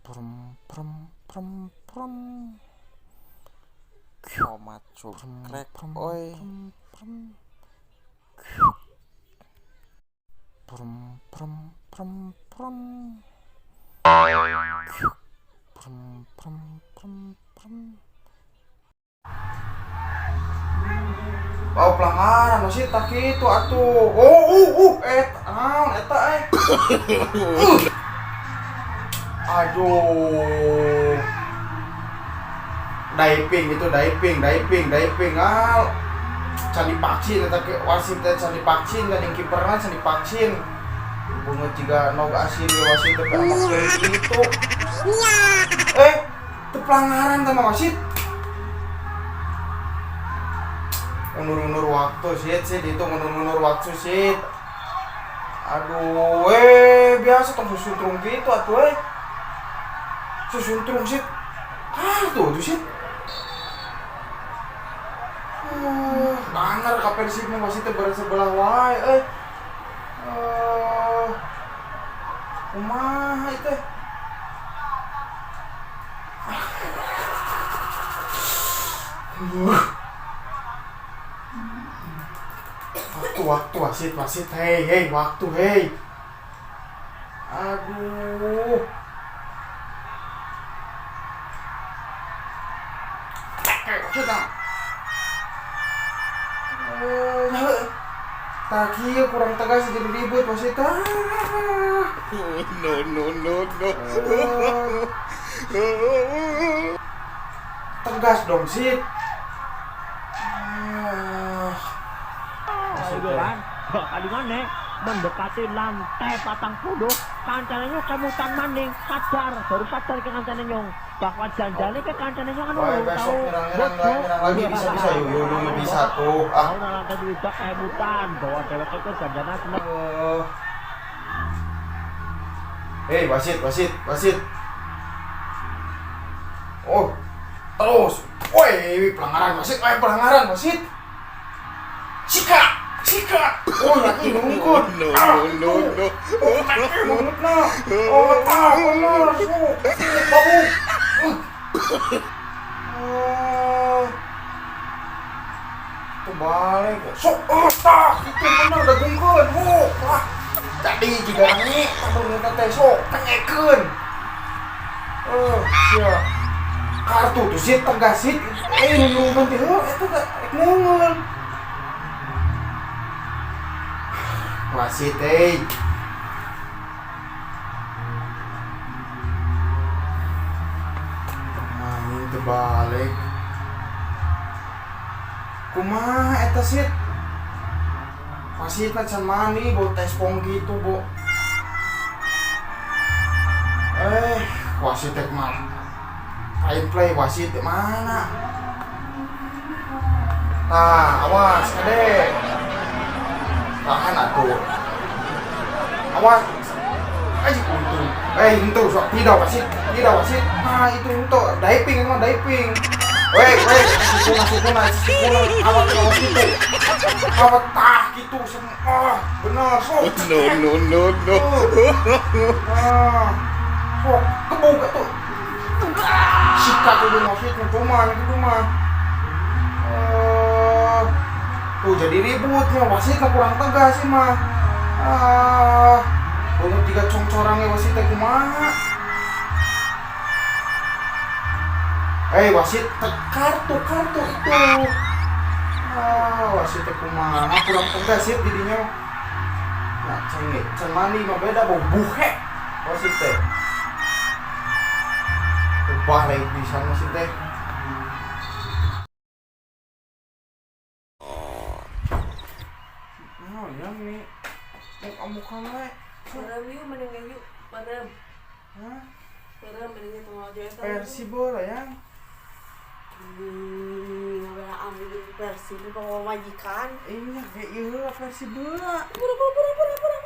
Prum prum prum prum. Tomat cukrek oi. Prum prum prum prum. Prum prum prum prum. Oh, pelanggaran masih tak gitu atuh. Oh, naon eta eh. Aduh. Diving itu diving, diving, diving. Ah. Can divaksin eta ke wasit teh can divaksin kan yang kiperna can divaksin. Bunga jiga nog asin ge wasit teh gitu. Eh, teu pelanggaran teh mah wasit. Undur-undur waktu sit, sit itu undur-undur waktu sit. Aduh, biasa tong susuntrung gitu atuh eh. Susuntrung sit. Ah, tuh tuh sit. Banger ka Persib mah wasit teh sebelah wae euy. Kumaha ieu teh? Waktu, wasit, wasit, hei, hei, waktu, hei. Aduh. Wasit ah. Tak kieu kurang tegas jadi ribut wasit. Ah. No, no, no, no. Tegas dong, sit. Kan, kali mana mendekati lantai 40, kancane nyong kemutan maning, sadar, baru sadar ke kancane nyong bahwa janjane ke kancane nyong kan Wah, besok nyerang lagi bisa bisa yuk yuk yuk bisa tuh. Ah, nang lantai 2 kemutan bahwa dheweke itu janjane seneng. Hei, wasit, wasit, wasit. Oh, terus. Woi, pelanggaran wasit, woi, pelanggaran wasit. Sikat, sikat. Oh, lagi nunggu. No, no, no. Oh, nunggu. Oh, tak benar. Babu. Kebalik. Sok, oh, tak. Itu benar dagungkeun. Oh, wah. Jadi jika ini tak teh sok tengekeun. Sia. Kartu tuh sih tegas sih. Nunggu teh heuh eta teh rek neungeun. Wasit eh. Main terbalik. Kumaha eta sit? Wasitna can mandi, bau tespong gitu, bu. Wasit teh mana? Kain play wasit mana? Tah, awas kade. Tahan atuh. Awas. Aji untung. Itu sok tidak wasit, tidak wasit. Nah, itu untuk diving emang diving. Weh, weh, sukuna, sukuna, sukuna, awak awak gitu. Awak tah gitu semua. Oh, benar sok. No, no, no, no. Nah, sok kebuka tuh. Sikat udah wasit cuma itu mah. Tuh jadi ributnya wasit kurang tegas sih mah. Ah, bangun tiga congcorangnya wasit teh kumaha. Wasit kartu kartu itu. Ah, wasit teh kumaha kurang tegas sih didinya. Nah, cengit, can mandi mah beda bau buhe wasit teh. Balik bisa wasit teh. Oh, ya mi. Muka-muka we. Parem yuk mendingan yuk. Parem. Hah? Parem mendingan tunggu aja eta. Persib bola ya. Ambil Persib bawa majikan. Iya, kayak ieu Persib bola. Pura pura pura pura pura.